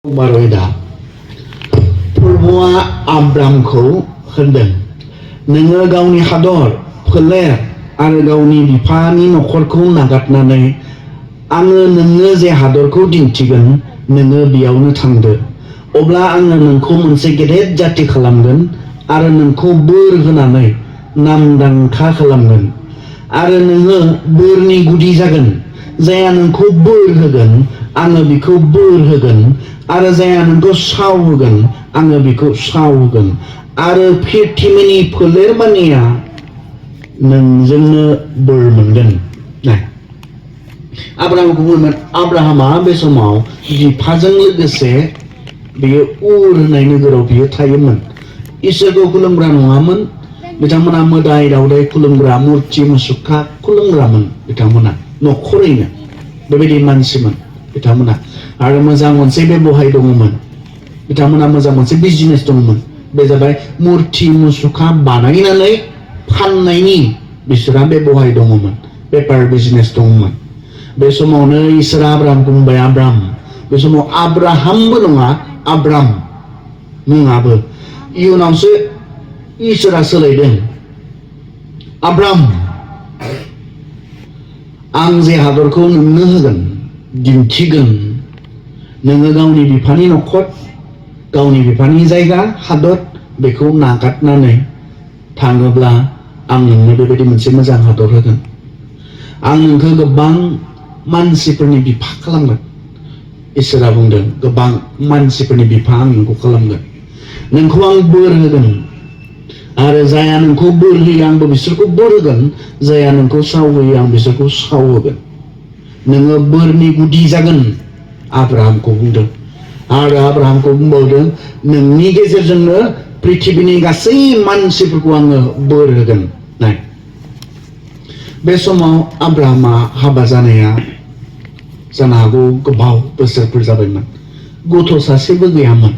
बार'दा फोरबोआ आब्रामखौ होनदों नोङो गावनि हादर फोलेर आरो गावनि बिफानि नखरखौ नागारनानै आङो नोंनो जे हादरखौ दिन्थिगोन नोङो बेयावनो थांदो अब्ला आङो नोंखौ मोनसे गेदेर जाति खालामगोन आरो नोंखौ बोर होनानै नामदांखा खालामगोन आरो नोङो बोरनि गुदि जागोन जाया नोंखौ बोर होगोन आङो बिखौ बोर होगोन आरो जाया नोंखौ साव होगोन आङो बिखौ साव होगोन आरो पृथ्वीनि फोलेर मानिया नोंजोंनो बोर मोनगोन आब्राहामखौ बुंदोंमोन आब्राहामा बे समाव बिफाजों लोगोसे बेयो उर होननाय नोगोराव बियो थायोमोन इसोरखौ खुलुमग्रा नङामोन बिथांमोना मोदाय दावदाय खुलुमग्रा मुर्ति मुसुखा खुलुमग्रामोन बिथांमोना नखरैनो बेबायदि मानसिमोन बिथांमोना आरो मोजां मोनसे बेबहाय दङमोन बिथांमोना मोजां मोनसे बिजनेस दङमोन बे जाबाय मुर्ति मुसुखा बानायनानै फाननायनि बिसोरहा बेबहाय दङमोन बेफार बिजनेस दङमोन बे समावनो इसोरा आब्राहामखौ बुंबाय आब्राम बे समाव आब्राहामबो नङा आब्राम मुङाबो इयुनावसो इसोरा सोलायदों आब्राम आं जे हादरखौ नोंनो होगोन दिन्थिगोन नोङो गावनि बिफानि नखर गावनि बिफानि जायगा हादर बेखौ नागारनानै थाङोब्ला आं नोंनो बेबायदि मोनसे मोजां हादर होगोन आं नोंखौ गोबां मानसिफोरनि बिफा खालामगोन इसोरा बुंदों गोबां मानसिफोरनि बिफा आं नोंखौ खालामगोन नोंखौ आं बोर होगोन आरो जाया नोंखौ बोर होयो आंबो बिसोरखौ बोर होगोन जाया नोंखौ साव होयो आं बिसोरखौ साव होगोन नोङो बोरनि गुदि जागोन आब्राहामखौ बुंदों आरो आब्राहामखौ बुंबावदों नोंनि गेजेरजोंनो पृथ्वीनि गासै मानसिफोरखौ आङो बोर होगोन नाय बे समाव आब्राहामा हाबा जानाया जानो हागौ गोबाव बोसोरफोर जाबायमोन गथ' सासेबो गैयामोन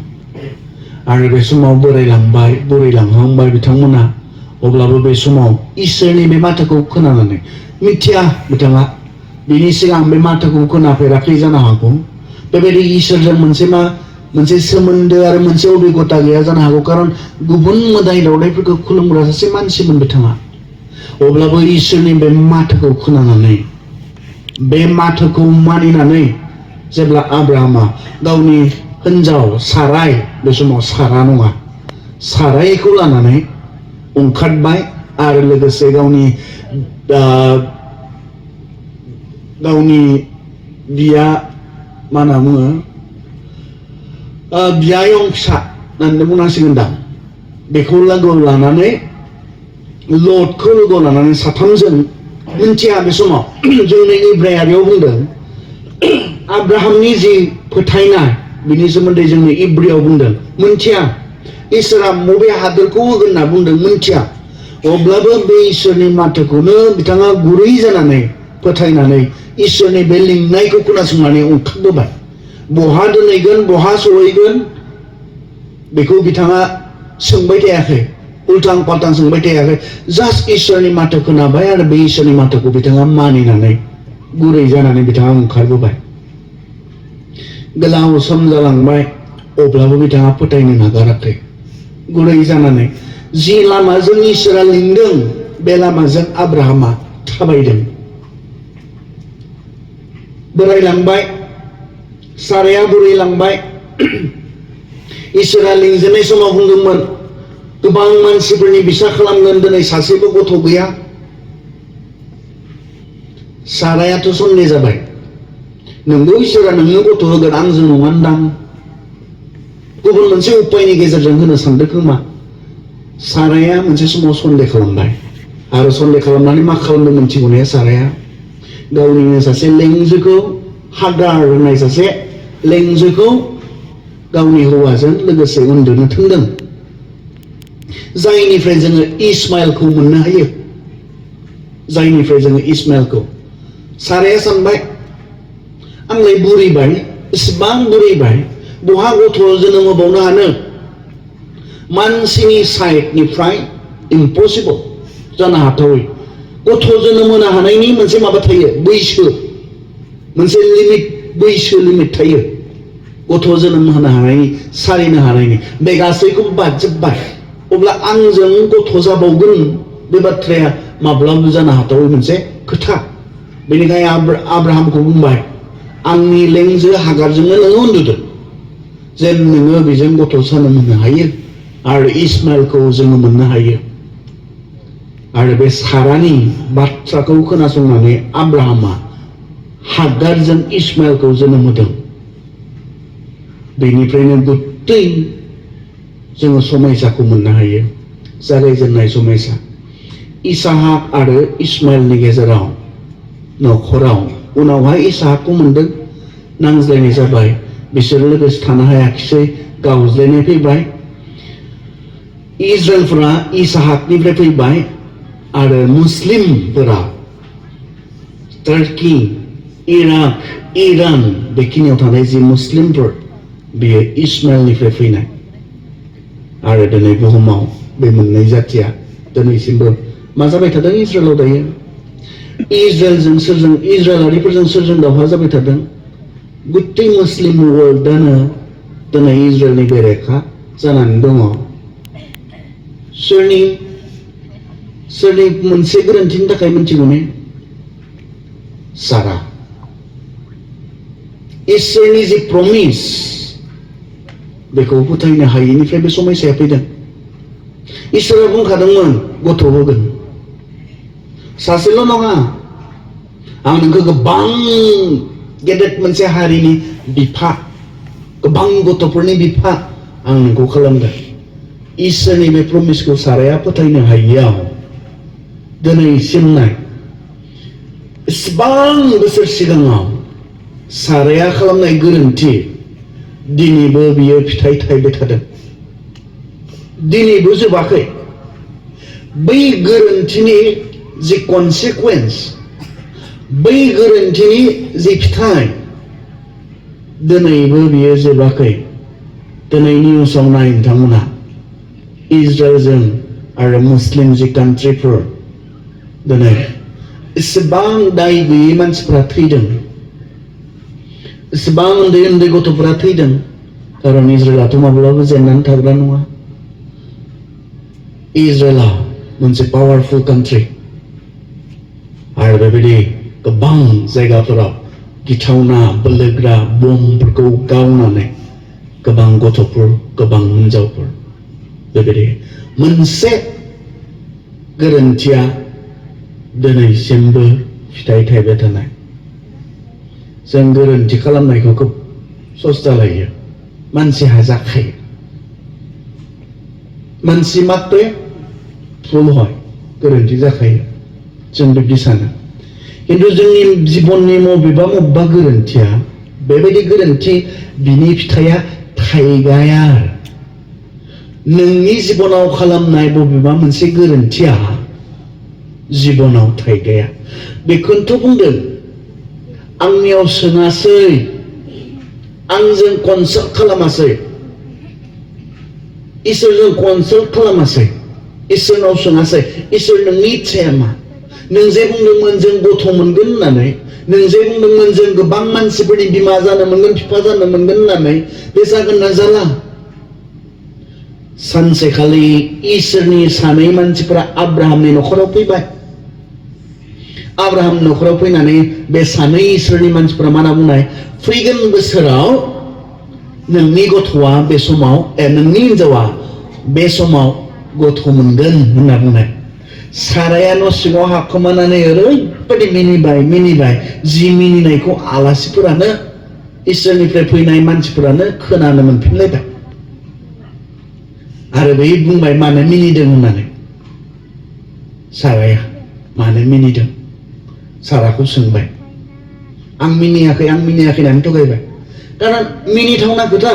आरो बे समाव बोरायलांहांबाय बिथांमोना अब्लाबो बे समाव इसोरनि बे माथोखौ खोनानानै मिथिया बिथाङा बिनि सिगां बे माथोखौ खोनाफेराखै जानो हागौ बेबायदि इसोरजों मोनसे सोमोन्दो आरो मोनसे अभिगता गैया जानो हागौ खारन गुबुन मोदाय दावदायफोरखौ खुलुमग्रा सासे मानसिमोन बिथाङा अब्लाबो इसोरनि बे माथोखौ खोनानानै बे माथोखौ मानिनानै जेब्ला आब्राहामा गावनि हिनजाव साराय बे समाव सारा नङा सारायखौ लानानै ओंखारबाय आरो लोगोसे गावनि बिया मा होनना बुङो बियायं फिसा होननानै बुंनांसिगोन दां बेखौ लोगोआव लानानै लटखौ लोगोआव लानानै साथामजों मिन्थिया बे समाव जोंनि इब्रायारियाव बुंदों आब्राहामनि जि फोथायनाय बिनि सोमोन्दै जोंनि इब्रियाव बुंदों मिन्थिया इसोरा बबे हादोरखौ होगोन होनना बुंदों मिन्थिया अब्लाबो बे इसोरनि माथोखौनो बिथाङा गुरै जानानै फोथायनानै इसोरनि बे लिंनायखौ खोनासंनानै ओंखारबोबाय बहा दोनहैगोन बहा सहैगोन बेखौ बिथाङा सोंबाय थायाखै उल्थां फाल्थां सोंबाय थायाखै जास्ट इसोरनि माथो खोनाबाय आरो बे इसोरनि माथोखौ बिथाङा मानिनानै गुरै जानानै बिथाङा ओंखारबोबाय गोलाव सम जालांबाय अब्लाबो बिथाङा फोथायनो नागाराखै गुरै जानानै जि लामाजों इसोरा लिंदों बे लामाजों आब्राहामा थाबायदों बोरायलांबाय साराया बुरैलांबाय इसोरा लिंजेननाय समाव बुंदोंमोन गोबां मानसिफोरनि बिसा खालामगोन दिनै सासेबो गथ' गैया सारायाथ' सन्देह जाबाय नोंगौ इसोरा नोंनो गथ' होगोन आंजों नङानदां गुबुन मोनसे उपायनि गेजेरजों होनो सानदों खोमा साराया मोनसे समाव सन्देह खालामबाय आरो सन्देह खालामनानै मा खालामदों मोनथिगौनाया साराया गावनिनो सासे लेंजोखौ हागार होननाय सासे लेंजोखौ गावनि हौवाजों लोगोसे उन्दुनो थोनदों जायनिफ्राय जोङो इस्माइलखौ मोननो हायो साराया सानबाय आंलाय बुरैबाय इसेबां बुरैबाय बहा गथ' जोनोम होबावनो हानो मानसिनि साइडनिफ्राय इम्पसिबल जानो हाथावै गथ' जोनोम होनो हानायनि मोनसे माबा थायो बैसो मोनसे बैसो लिमिट थायो गथ' जोनोम होनो हानायनि सारिनो हानायनि बे गासैखौबो बादजोब्बाय अब्ला आंजों गथ' जाबावगोन बे बाथ्राया माब्लाबा जानो हाथावै मोनसे खोथा बेनिखायनो आब्राहामखौ बुंबाय आंनि लेंजो हागारजोंनो नोङो उन्दुदो जेन नोङो बेजों गथ' जोनोम होनो हायो आरो इस्माइलखौ जोङो मोननो हायो आरो बे सारानि बाथ्राखौ खोनासंनानै आब्राहामा हागारजों इस्माइलखौ जोनोम होदों बेनिफ्रायनो गुथै जोङो समायसाखौ मोननो हायो जागायजेननाय समायसा इसाहाक आरो इस्माइलनि गेजेराव नखराव उनावहाय इसाहाकखौ मोनदों नांज्लायनाय जाबाय बिसोर लोगोसे थानो हायाखिसै गावज्लायनाय फैबाय इजराइलफोरा इसाहाकनिफ्राय फैबाय आरो मुस्लिमफोरा टार्की इराक इरान बेखिनियाव थानाय जि मुस्लिमफोर बेयो इस्माइलनिफ्राय फैनाय आरो दिनै बुहुमाव बे मोननै जाथिया दिनैसिमबो मा जाबाय थादों इजराइलाव दायो इजराइलजों सोरजों इजराइलारिफोरजों सोरजों दावहा जाबाय थादों गुथै मुस्लिम वर्ल्डआनो दिनै इजराइलनि बेरेखा जानानै दङ सोरनि मोनसे गोरोन्थिनि थाखाय मिथिगौ ने सारा इसोरनि जि प्रमिस बेखौ फोथायनो हायैनिफ्राय बे समस्याया फैदों इसोरा बुंखादोंमोन गथ' होगोन सासेल' नङा आं नोंखौ गोबां गेदेर मोनसे हारिनि बिफा गोबां गथ'फोरनि बिफा आं नोंखौ खालामगोन इसोरनि बे प्रमिसखौ साराया फोथायनो हायैयाव दिनैसिम नाय इसेबां बोसोर सिगाङाव साराया खालामनाय गोरोन्थि दिनैबो बियो फिथाइ थायबाय थादों दिनैबो जोबाखै बै गोरोन्थिनि जि कनसिकुवेन्स बै गोरोन्थिनि जि फिथाइ दिनैबो बियो जोबाखै दिनैनि निउसाव नाय नोंथांमोना इजराइलजों आरो मुस्लिम जि कान्ट्रिफोर दिनै इसेबां दाय गैयै मानसिफोरा थैदों इसेबां उन्दै उन्दै गथ'फोरा थैदों खारन इजराइलाथ' माब्लाबाबो जेननानै थाग्रा नङा इजराइला मोनसे पावारफुल कान्ट्रि आरो बेबायदि गोबां जायगाफोराव गिथावना बोलोग्रा बमफोरखौ गावनानै गोबां गथ'फोर गोबां हिनजावफोर बेबायदि मोनसे गोरोन्थिया दिनैसिमबो फिथाइ थायबाय थानाय जों गोरोन्थि खालामनायखौ खोब सस्ता लायो मानसिहा जाखायो मानसि मात्रे भुल হয় गोरोन्थि जाखायो जों बिदि सानो खिन्थु जोंनि जिबननि मबेबा गोरोन्थिया बेबायदि गोरोन्थि बिनि फिथाइया थाइगाया नोंनि जिबनाव खालामनाय बबेबा मोनसे गोरोन्थिया जिबनाव थाइगाया बेखौनोथ' बुंदों आंनियाव सोङासै आंजों कनसाल्ट खालामासै इसोरजों कनसाल्ट खालामासै इसोरनाव सोङासै इसोर नोंनि इच्छाया मा नों जे बुंदोंमोन जों गथ' मोनगोन होननानै नों जे बुंदोंमोन जों गोबां मानसिफोरनि बिमा जानो मोनगोन बिफा जानो मोनगोन होननानै बे जागोन ना जाला सानसेखालि इसोरनि सानै मानसिफोरा आब्राहामनि नखराव फैबाय आब्राहाम नखराव फैनानै बे सानै इसोरनि मानसिफोरा मा होनना बुंनाय फैगोन बोसोराव नोंनि गथ'आ बे समाव नोंनि हिनजावा बे समाव गथ' मोनगोन होनना बुंनाय साराया न' सिङाव हाबखोमानानै ओरैबायदि मिनिबाय जि मिनिनायखौ आलासिफोरानो इसोरनिफ्राय फैनाय मानसिफोरानो खोनानो मोनफिनलायबाय आरो बै बुंबाय मानो मिनिदों होननानै साराया मानो मिनिदों साराखौ सोंबाय आं मिनियाखै होननानै थगायबाय कारन मिनिथावना खोथा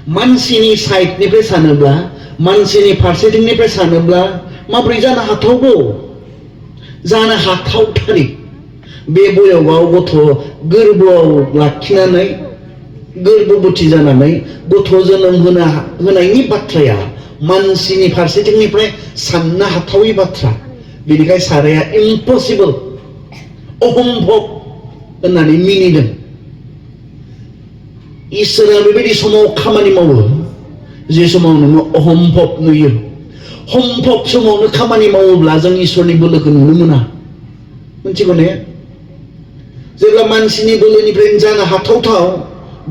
मानसिनि साइडनिफ्राय सानोब्ला मानसिनि फारसेथिंनिफ्राय सानोब्ला माब्रै जानो हाथावगौ जानो हाथावथारि बे बय'गाव गथ' गोरबोआव लाखिनानै गोरबोबती जानानै गथ' जोनोम होनायनि बाथ्राया मानसिनि फारसेथिंनिफ्राय साननो हाथावै बाथ्रा बेनिखायनो साराया इम्पसिबल अहम्भब होननानै मिनिदों इसोरा बेबायदि समाव खामानि मावो जे समाव नोङो अहम्भब नुयो हम्भब समावनो खामानि मावोब्ला जों इसोरनि बोलोखौ नुनो मोना मिथिगौ ने जेब्ला मानसिनि बोलोनिफ्राय जानो हाथावथाव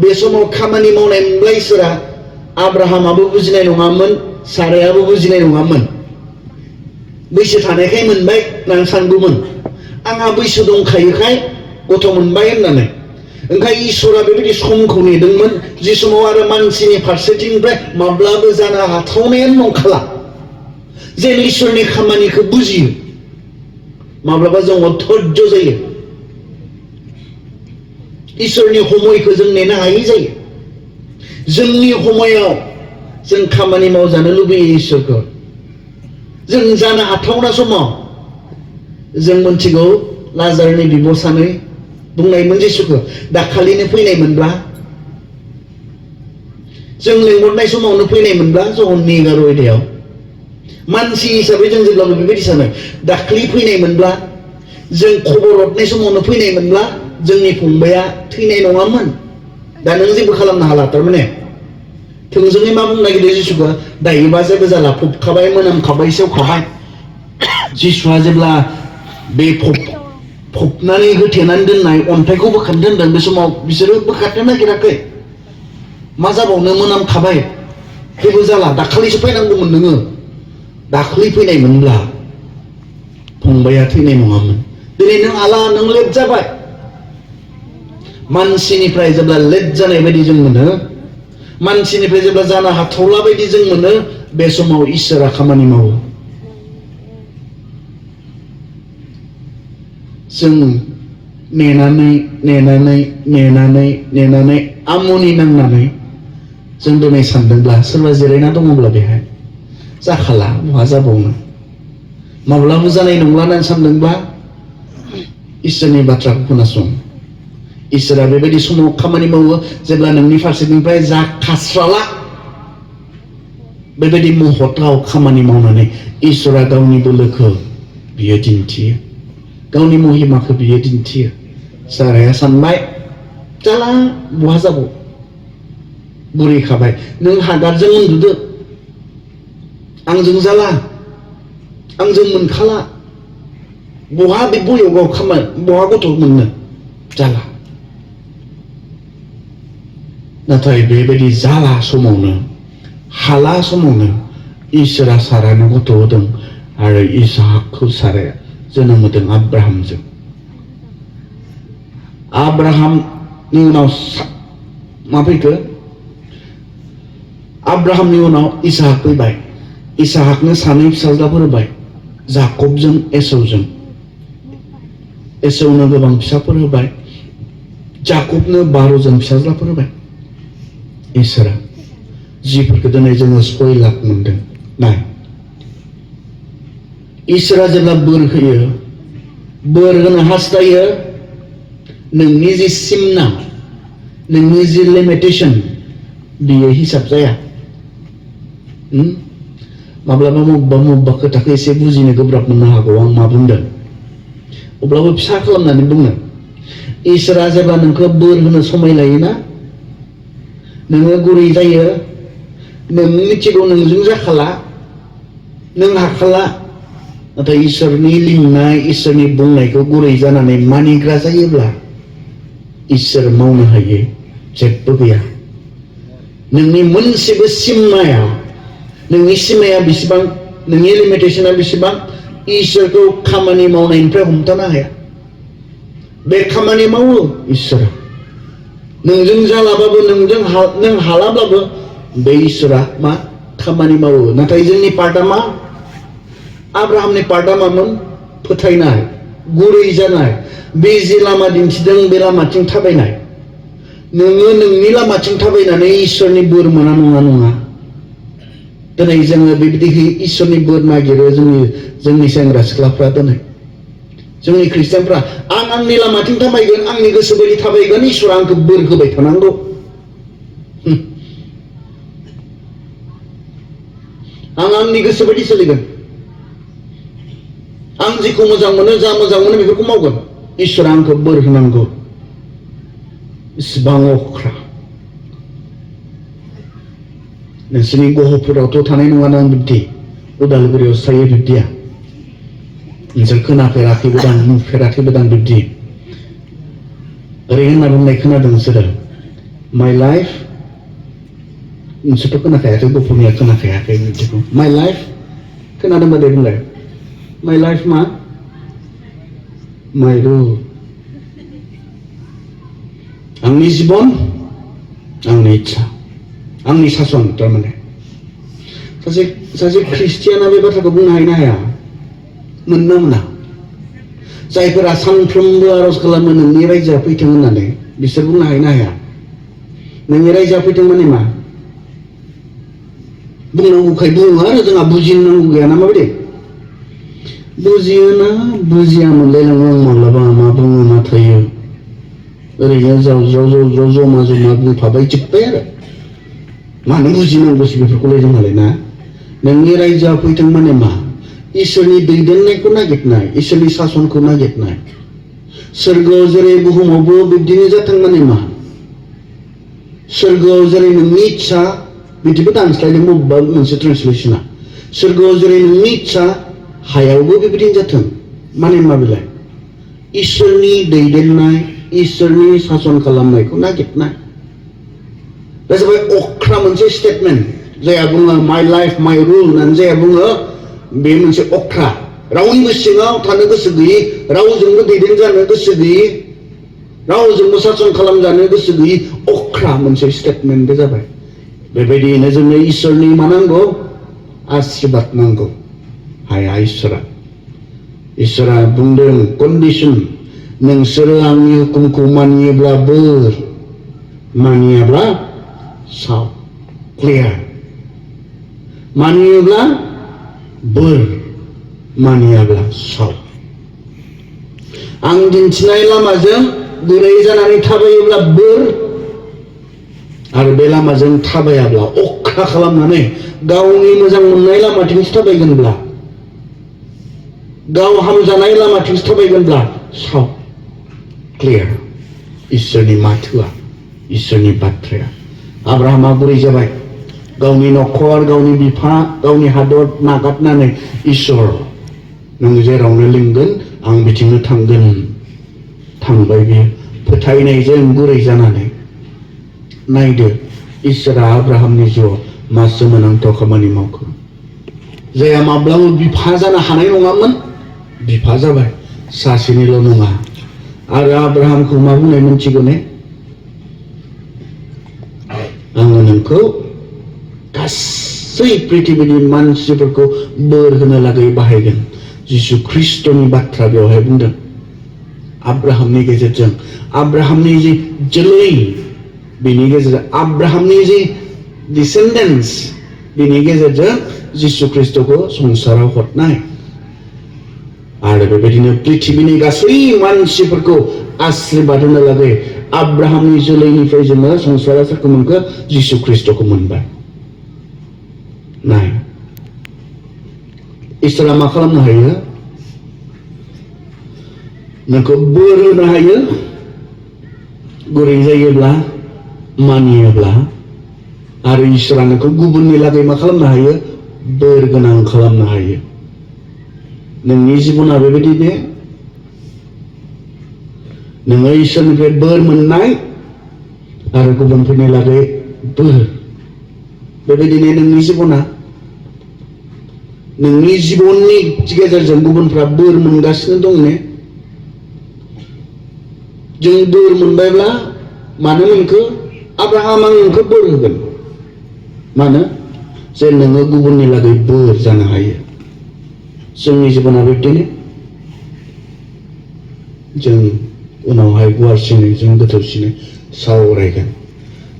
बे समाव खामानि मावनाय मोनब्ला इसोरा आब्राहामाबो बुजिनाय नङामोन सारायाबो बुजिनाय नङामोन बैसो थानायखाय मोनबाय होननानै सानगौमोन आंहा बैसो दंखायोखाय गथ' मोनबाय होननानै ओंखायनो इसोरा बेबायदि समखौ नेदोंमोन जे समाव आरो मानसिनि फारसेथिंनिफ्राय माब्लाबो जानो हाथावनायानो नंखाला जेन इसोरनि खामानिखौ बुजियो माब्लाबा जों अधैर्य जायो इसोरनि समयखौ जों नेनो हायै जायो जोंनि समयाव जों खामानि मावजानो लुबैयो इसोरखौ जों जानो हाथावना समाव जों मोनथिगौ लाजारनि बिब' सानै बुंनायमोन जिसुखौ दाखालिनो फैनायमोनब्ला जों लेंहरनाय समावनो फैनायमोनब्ला जहननि 11 आयदायाव मानसि हिसाबै जों जेब्लाबो बेबायदि सानो दाखालि फैनायमोनब्ला जों खबर हरनाय समावनो फैनायमोनब्ला जोंनि फंबाया थैनाय नङामोन दा नों जेबो खालामनो हाला थारमाने थोंजोङै मा बुंनो नागिरदों जिसुखौ दायोबा जेबो जाला फबखाबाय मोनामखाबाय सेवखाबाय जिसुआ जेब्ला बे फबनानै होथेनानै दोननाय अन्थाइखौ बोखारनो दोनदों बे समाव बिसोरो बोखारनो नागिराखै मा जाबावनो मोनामखाबाय जेबो जाला दाखालिसो फैनांगौमोन नोङो दाखालि फैनायमोनब्ला फंबाया थैनाय नङामोन दिनै नों आला नों लेट जाबाय मानसिनिफ्राय जेब्ला लेट जानाय बायदि जों मोनो मानसिनिफ्राय जेब्ला जानो हाथावला बायदि जों मोनो बे समाव इसोरा खामानि मावो जों नेनानै आमुनि नांनानै जों दिनै सानदोंब्ला सोरबा जिरायना दङब्ला बेहाय जाखाला बहा जाबावनो माब्लाबो जानाय नंला होननानै सानदोंब्ला इसोरनि बाथ्राखौ खोनासं इसोरा बेबायदि समाव खामानि मावो जेब्ला नोंनि फारसेनिफ्राय जाखास्राला बेबायदि महताव खामानि मावनानै इसोरा गावनि बोलोखौ बियो दिन्थियो गावनि महिमाखौ बियो दिन्थियो साराया सानबाय जाला बहा जाबाव बुरैखाबाय नों हागारजों उन्दुदो आंजों जाला आंजों मोनखाला बहा बे बयाव गाव खामानि बहा गथ' मोननो जाला नाथाय बेबायदि जाला समावनो हाला समावनो इसोरा सारानो गथ' होदों आरो इसहाकखौ साराया जोनोम होदों आब्राहामनि उनाव मा फैखो आब्राहामनि उनाव इसहाक फैबाय इसहाकनो सानै फिसाज्लाफोर होबाय जाकबजों एसावनो गोबां फिसाफोर होबाय जाकबनो 12 जन फिसाज्लाफोर होबाय इसोरा जिफोरखौ दिनै जोङो 6 लाख मोनदों नाय इसोरा जेब्ला बोर होयो बोर होनो हास्थायो नोंनि जि सिमना नोंनि जि लिमिटेशन बियो हिसाब जाया माब्लाबा मबेबा खोथाखौ एसे बुजिनो गोब्राब मोननो हागौ आं मा बुंदों अब्लाबो फिसा खालामनानै बुङो इसोरा जेब्ला नोंखौ बोर होनो समाय लायोना नोङो गुरै जायो नों मिथिगौ नोंजों जाखाला नों हाखाला नाथाय इसोरनि लिंनाय इसोरनि बुंनायखौ गुरै जानानै मानिग्रा जायोब्ला इसोर मावनो हायो जेबो गैया नोंनि मोनसेबो सिमाया नोंनि सिमाया बेसेबां नोंनि लिमिटेशना बेसेबां इसोरखौ खामानि मावनायनिफ्राय हमथानो हाया बे खामानि मावो इसोरा नोंजों जालाबाबो नों हालाब्लाबो बे इसोरा मा खामानि मावो नाथाय जोंनि पार्टआ मा आब्राहामनि पार्टआ मामोन फोथायनाय गुरै जानाय बे जे लामा दिन्थिदों बे लामाथिं थाबायनाय नोङो नोंनि लामाथिं थाबायनानै इसोरनि बोर मोना नङा दिनै जोङो बेबायदि इसोरनि बोर नागिरो जोंनि सेंग्रा सिख्लाफ्रा दिनै जोंनि ख्रिस्टियानफ्रा आं आंनि लामाथिं थाबायगोन आंनि गोसो बायदि थाबायगोन इसोरा आंखौ बोर होबाय थानांगौ आं आंनि गोसो बायदि सोलिगोन आं जेखौ मोजां मोनो जा मोजां मोनो बेफोरखौ मावगोन इसोरा आंखौ बोर होनांगौ इसिबां अख्रा नोंसोरनि गहपुरावथ' थानाय नङा नों बिब्दि उदालगुरियावसो थायो बिब्दिया नोंसोर खोनाफेराखैबो दां नुफेराखैबो दां बिब्दि ओरै होनना बुंनाय खोनादों नोंसोरो माइ लाइफ नोंसोरथ' खोनाखायाखै गहपुरनिया खोनाखायाखै बिब्दिखौ माइ लाइफ खोनादोंबा दे बुंलाय माइ लाइफ मा माइ रुल आंनि जिबन आंनि इच्छा आंनि सासन थारमाने सासे ख्रिस्टियाना बे बाथ्राखौ बुंनो हायो ना हाया मोनना मोना जायफोरा सानफ्रोमबो आरज खालामो नोंनि रायजोआ फैथों होननानै बिसोर बुंनो हायो ना हाया नोंनि रायजोआ फैथों माने मा बुंनांगौखाय बुङो आरो जोंहा बुजिनांगौ गैया ना माबायदि बुजियोना बुजिया मोनलायलाङो आं माब्लाबा मा बुङो मा थायो ओरैनो ज' जमा बुंफाबाय जोब्बाय आरो मानो बुजिनांगौसो बेफोरखौलाय जोंहालाय ना नोंनि रायजोआ फैथों माने मा इसोरनि दैदेननायखौ नागिरनाय इसोरनि सासनखौ नागिरनाय सोरगोआव जेरै बुहुमावबो बिब्दिनो जाथों माने मा सोरगोआव जेरै नोंनि इच्छा बिदिबो दानस्लायदों बबेबा मोनसे ट्रेन्सलेसना सोरगोआव जेरै नोंनि इच्छा हायावबो बेबायदिनो जाथों माने मा बेलाय इसोरनि दैदेननाय इसोरनि सासन खालामनायखौ नागिरनाय बे जाबाय अख्रा मोनसे स्टेटमेन्ट जायहा बुङो माइ लाइफ माइ रुल होननानै जायहा बुङो बे मोनसे अख्रा रावनिबो सिङाव थानो गोसो गैयै रावजोंबो दैदेन जानो गोसो गैयै रावजोंबो सासन खालामजानो गोसो गैयै अख्रा मोनसे स्टेटमेन्ट बे जाबाय बेबायदियैनो जोंनो इसोरनि मा नांगौ आशीर्बाद नांगौ हाया इसोरा बुंदों कन्डिसन नोंसोरो आंनि हुकुमखौ मानियोब्ला बोर मानियाब्ला साव क्लियार मानियोब्ला बोर मानियाब्ला साव आं दिन्थिनाय लामाजों गुरै जानानै थाबायोब्ला बोर आरो बे लामाजों थाबायाब्ला अख्रा खालामनानै गावनि मोजां मोननाय लामाथिंसो थाबायगोनब्ला गाव हामजानाय लामाथिंसो थाबायगोनब्ला साव क्लियार इसोरनि माथोआ इसोरनि बाथ्राया आब्राहामा गुरै जाबाय गावनि न'खर गावनि बिफा गावनि हादर नागारनानै इसोर नों जेरावनो लिंगोन आं बिथिंनो थांगोन थांबाय बियो फोथायनायजों गुरै जानानै नायदो इसोरा आब्राहामनि जिउआव मा सोमोनांथाव खामानि मावखो जायहा माब्लाबा बिफा जानो हानाय नङामोन बिफा जाबाय सासेनिल' नङा आरो आब्राहामखौ मा बुंनाय मोनथिगौ ने आङो नोंखौ गासै पृथिबीनि मानसिफोरखौ बोर होनो लागै बाहायगोन जिसु ख्रिस्ट'नि बाथ्रा बेवहाय बुंदों आब्राहामनि गेजेरजों आब्राहामनि जि जोलै बेनि गेजेरजों आब्राहामनि जि डिसेन्डेन्स बेनि गेजेरजों जिसु ख्रिस्ट'खौ संसाराव हरनाय आरो बेबायदिनो पृथिबीनि गासै मानसिफोरखौ आशीर्बाद होनो लागै आब्राहामनि जोलैनिफ्राय जोङो संसारा सोरखौ मोनखो जिसु ख्रिस्ट'खौ मोनबाय नाय इसोरा मा खालामनो हायो नोंखौ बोर होनो हायो गुरै जायोब्ला मानियोब्ला आरो इसोरा नोंखौ गुबुननि लागै मा खालामनो हायो बोर गोनां खालामनो हायो नोंनि जिबना बेबायदिनो नोङो इसोरनिफ्राय बोर मोननाय आरो गुबुनफोरनि लागै बोर बेबायदिनो नोंनि जिबना नोंनि जिबननि गेजेरजों गुबुनफ्रा बोर मोनगासिनो दं ने जों बोर मोनबायब्ला मानो मोनखो आब्राहाम आं नोंखौ बोर होगोन मानो जे नोङो गुबुननि लागै बोर जानो हायो जोंनि जिबना बिब्दिनो जों उनावहाय गुवारसिनै जों गोथौसिनै सावरायगोन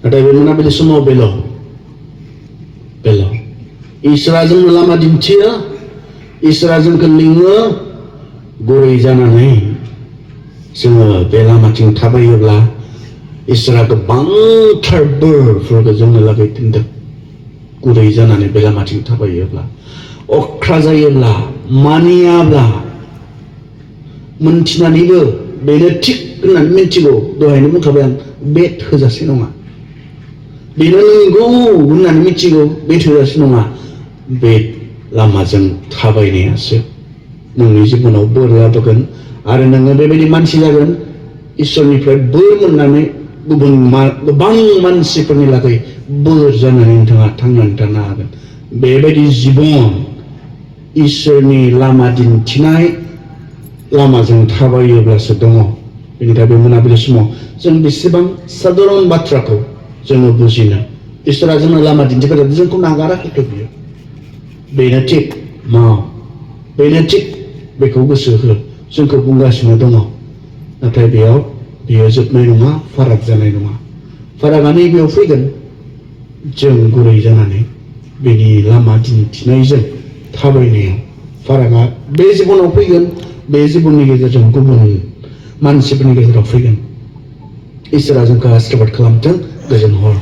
नाथाय बे मोनाबिलि समाव बेल' इसोरा जोंनो लामा दिन्थियो इसोरा जोंखौ लिङो गुरै जानानै जोङो बे लामाथिं थाबायोब्ला इसोरा गोबांथार बोरफोरखौ जोंनो लागै दोनदों गुरै जानानै बे लामाथिं थाबायोब्ला अख्रा जायोब्ला मानियाब्ला मोनथिनानैबो बेनो थिग होननानै मिथिगौ दहायनो बुंखाबाय आं बे थोजासे नङा बेनो नंगौ होननानै मिथिगौ बे थोजासे नङा बे लामाजों थाबायनायासो नोंनि जिबनाव बोर लाबोगोन आरो नोङो बेबायदि मानसि जागोन इसोरनिफ्राय बोर मोननानै गोबां मानसिफोरनि लागै बोर जानानै नोंथाङा थांनानै थानो हागोन बेबायदि जिबन इसोरनि लामा दिन्थिनाय लामाजों थाबायोब्लासो दङ बेनिखायनो बे मोनाबिलि समाव जों बेसेबां साधारन बाथ्राखौ जोङो बुजिनो इसोरा जोंनो लामा दिन्थिग्रा जोंखौ नागाराखै बियो बेनो थिग माव बेनो थिग बेखौ गोसो हो जोंखौ बुंगासिनो दङ नाथाय बेयो जोबनाय नङा फाराग जानाय नङा फारागा नैबेयाव फैगोन जों गुरै जानानै बेनि लामा दिन्थिनायजों थाबायनायाव फारागा बे जिबनाव फैगोन बे जिबननि गेजेरजों गुबुन मानसिफोरनि गेजेराव फैगोन इसोरा जोंखौ आशीर्बाद खालामथों गोजोन हर